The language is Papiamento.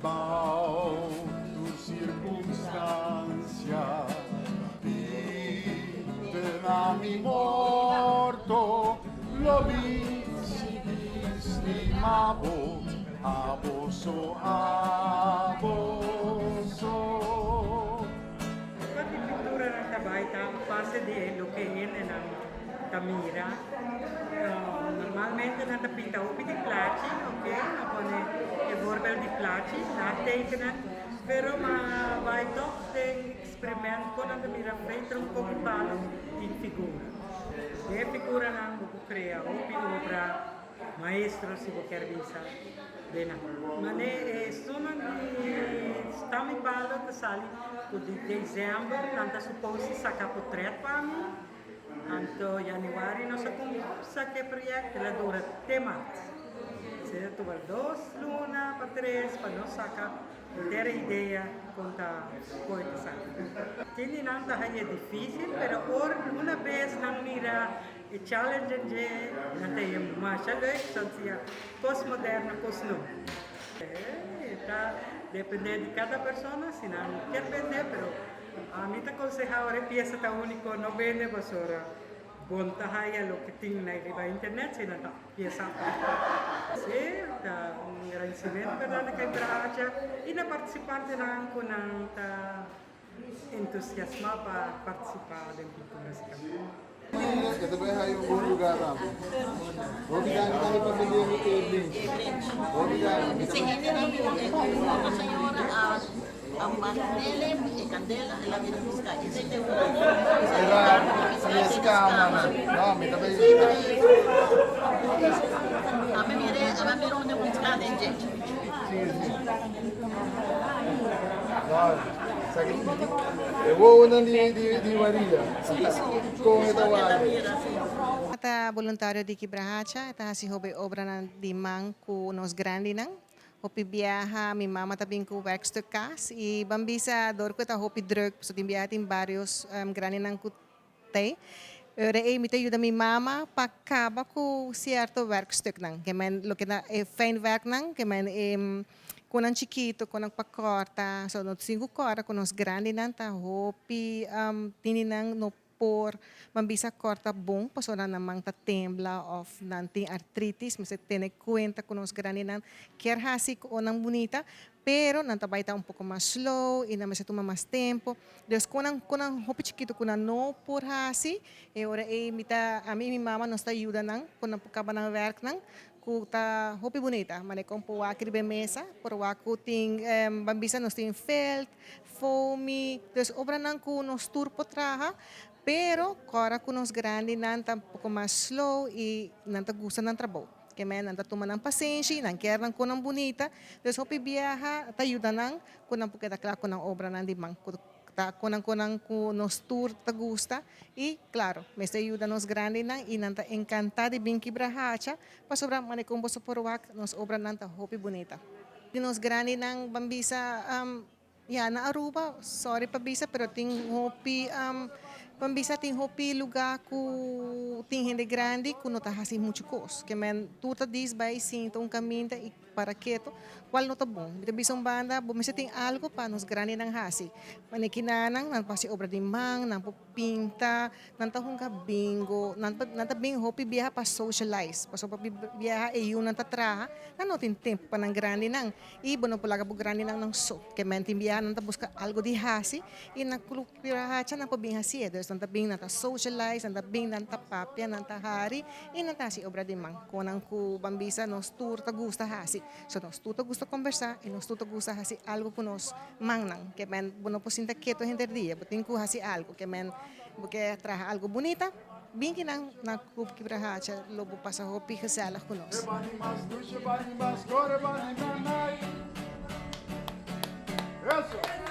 Bou tur sirkunstansia i te na mi morto lo mi sigui stima bo, abo so, abo so. Kua di pinturanan ta bai ta a base di e loke hendenan ta mira. Normalmente nan ta pinta hopi di plachi, ok, nan pone e voorbeeld di plachi, nan a tekenen, pero ma bai tog den experiment kon nan ta mira fei tronkon i palo tin figura. Den e figuranan bo por krea hopi obra maestro si bo kier bisa den nan. Mane e suma di stam i palo ta sali ku di december nan ta supos di saka potret pa mi. Anto januari nos a cuminsa cu e proyecto, el a dura te maart. Esey a tuma dos luna pa tres pa nos saca henter e idea con ta coe ta saca. Tin di nan ta haña dificil, pero ora una bes nan mira e challenge en dje, nan ta haña masha leuk, son sia cos moderno, cos no. E ta depende di cada persona si nan kier bende, pero. Ami ta konsehá ora e piesa ta úniko no bende pasobra bon ta haya loke tin na riba internet si nan ta piesa aparte. Sí, ta un gradisimentu berdad na Caibrahacha i na partisipantenan ku nan ta entusiasmá pa partisipá den Pinturas Campo. E ta bai haya un bon lugar tambe. Hopi danki tambe pa bende mi e blenchi. Hopi danki. Se hende nan ku otro señora a a manele e candela el a bira pisca e se te wowo Era si escama nan. No, mi ta bai a mi mire a mi mira un pisca den dje. Si, si. No, sa ki e wowonan di di di Maria. Kon e ta wak? Ta boluntario di Kibrahacha, e ta hasi hopi obranan di man ku nos grandinan. Hopi biaha mi mama ta bin ku werkstuk kas i ban bisa dor ku e ta hopi druk pasobra tin biaha tin barios grandinan ku t'ei. Ora ei mi ta yuda mi mama pa kaba ku sierto werkstuknan, ke men loke ta e fijnwerknan, ke men e Konan chikito, konan pa kòrta. So no tin ku kòrta ku nos grandinan ta hopi tininan no por ban bisa kòrta bon pasobra nan man ta tembla òf nan tin artritis. Mester tene kuenta ku nos grandinan kier hasi konan bunita pero nan ta bai ta un poko mas slow i nan mester tuma mas tempu. Dus konan konan hopi chikito ku nan no por hasi e ora ei mi ta ami i mi mama nos ta yuda nan ku nan por kaba nan wèrknan Ku ta hopi bunita. Mane kon por wak riba e mesa, por wak ku tin, ban bisa nos tin felt, foamy, dus obranan ku nos tur por traha, pero kòrda ku nos grandinan ta un poko mas slow i nan ta gusta nan trabou. Ke men nan ta tuma nan pasenshi, nan kier nan konan bunita, dus hopi biaha ta yuda nan ku nan por keda kla ku nan obranan di man. Ta konan konan ku nos tur ta gusta i klaro mester yuda nos grandinan i nan ta enkantá di bin kibra hacha pasobra manera kon boso por wak nos obranan ta hopi bunita. Di nos grandinan ban bisa ya na Aruba sorry pa bisa pero tin hopi ban bisa tin hopi luga ku tin hende grandi ku no ta hasi muchu kos ke men tur ta dis bai sinta un kaminda i Para keto, cual no ta bon. Mi ta bisa un banda, bo mester tin algo pa nos grandinan haci. Manera kinanan, nan por haci obra di man, nan por pinta, nan ta hunga bingo, nan ta nan ta bin hopi biaha pa socialize. Pasobra hopi biaha e yunan ta traha, nan no tin tempo pa nan grandinan. Y bo no por laga bo grandinan nan so. Ke men tin biaha nan ta busca algo di haci y nan cu hacha nan por bin haci'e. Dus nan ta bin, nan ta socialize, nan ta bin, nan ta papia, nan ta hari y nan ta haci obra di man. Konan ku ban bisa nos tur ta gusta hasi. So nos tur ta gusta kombersá i nos tur ta gusta hasi algu ku nos mannan. Ke men bo no por sinta ketu henter dia, bo tin ku hasi algu. Ke men bo ke traha algu bunita, bin kinan na Club Kibrahacha lo bo pasa hopi gezellig ku nos. Eso.